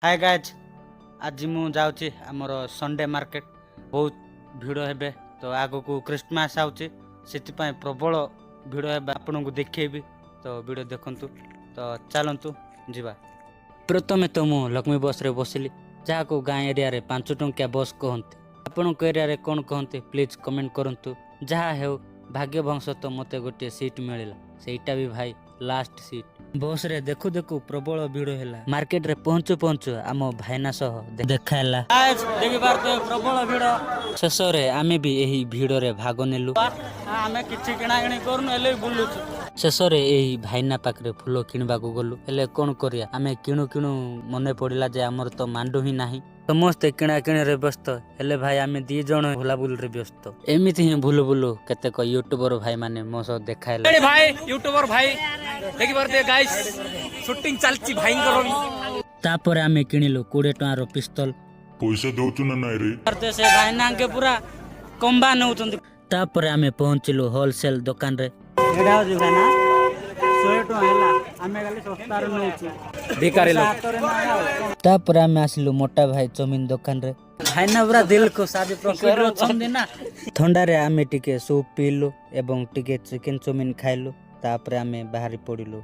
ହାଏ guys, ଆଜି ମୁଁ ଯାଉଛି ଆମର ସଣ୍ଡେ ମାର୍କେଟ। ବହୁତ ଭିଡ଼ ହେବେ ତ। ଆଗକୁ ଖ୍ରୀଷ୍ଟମାସ ଆଉଛି, ସେଥିପାଇଁ ପ୍ରବଳ ଭିଡ଼ ହେବେ। ଆପଣଙ୍କୁ ଦେଖେଇବି ତ, ଭିଡ଼ିଓ ଦେଖନ୍ତୁ ତ। ଚାଲନ୍ତୁ ଯିବା। ପ୍ରଥମେ ତ ମୁଁ ଲକ୍ଷ୍ମୀ ବସ୍ରେ ବସିଲି, ଯାହାକୁ ଗାଁ ଏରିଆରେ 5 ଟଙ୍କିଆ ବସ୍ କହନ୍ତି। ଆପଣଙ୍କ ଏରିଆରେ କ'ଣ କହନ୍ତି, ପ୍ଲିଜ୍ କମେଣ୍ଟ କରନ୍ତୁ। ଯାହା ହେଉ, ଭାଗ୍ୟବଶତଃ ମୋତେ ଗୋଟିଏ ସିଟ୍ ମିଳିଲା, ସେଇଟା ବି ଭାଇ ଲାଷ୍ଟ ସିଟ୍। ବସ୍ରେ ଦେଖୁ ଦେଖୁ ପ୍ରବଳ ଭିଡ଼ ହେଲା। ମାର୍କେଟରେ ପହଞ୍ଚୁ ପହଞ୍ଚୁ ଆମ ଭାଇନା ସହ ଦେଖା ହେଲା। ଦେଖିପାରୁଥିବେ, ପ୍ରବଳ ଭିଡ଼। ଶେଷରେ ଆମେ ବି ଏହି ଭିଡ଼ରେ ଭାଗ ନେଲୁ। ଆମେ କିଛି କିଣାକିଣି କରୁନୁ, ହେଲେ ବି ବୁଲୁଛୁ। ଶେଷରେ ଏହି ଭାଇନା ପାଖରେ ଫୁଲ କିଣିବାକୁ ଗଲୁ। ହେଲେ କ'ଣ କରିବା, ଆମେ କିଣୁ କିଣୁ ମନେ ପଡ଼ିଲା ଯେ ଆମର ତ ମାଣ୍ଡୁ ହିଁ ନାହିଁ। ସମସ୍ତେ କିଣାକିଣିରେ ବ୍ୟସ୍ତ, ହେଲେ ଭାଇ ଆମେ ଦି ଜଣ ବୁଲାବୁଲିରେ ବ୍ୟସ୍ତ। ଏମିତି ହିଁ ବୁଲୁ ବୁଲୁ କେତେକ ୟୁଟ୍ୟୁବର ଭାଇମାନେ ମୋ ସହ ଦେଖା ହେଲେ। ଭାଇ, ୟୁଟ୍ୟୁବର ଭାଇ, ଦେଖିପାରୁଥିବେ ଗାଇସ୍, ସୁଟିଂ ଚାଲିଛି ଭାଇଙ୍କର ବି। ତାପରେ ଆମେ କିଣିଲୁ 20 ଟଙ୍କାର ପିସ୍ତଲ। ପଇସା ଦଉଛୁ ନା ନାଇଁ ରେ? ସେ ଭାଇନାଙ୍କେ ପୁରା କମ୍ବା ନେଉଛନ୍ତି। ତାପରେ ଆମେ ପହଞ୍ଚିଲୁ ହୋଲସେଲ ଦୋକାନରେ। ଏଇଟା ହଉଛି ଭାଇନା, 100 ଟଙ୍କା ହେଲା, ଆମେ ଖାଲି ଶସ୍ତାରେ ନେଉଛୁ। ଭିକାରୀ ଲୋକ। ତାପରେ ଆମେ ଆସିଲୁ ମୋଟା ଭାଇ ଚାଉମିନ ଦୋକାନରେ। ଭାଇନା ପୁରା ଦିଲ ଖୁସ, ଆଜି ପ୍ରଫିଟ ଅଛନ୍ତି ନା। ଥଣ୍ଡାରେ ଆମେ ଟିକେ ସୁପ୍ ପିଇଲୁ ଏବଂ ଟିକେ ଚିକେନ ଚାଉମିନ ଖାଇଲୁ। ତାପରେ ଆମେ ବାହାରି ପଡ଼ିଲୁ।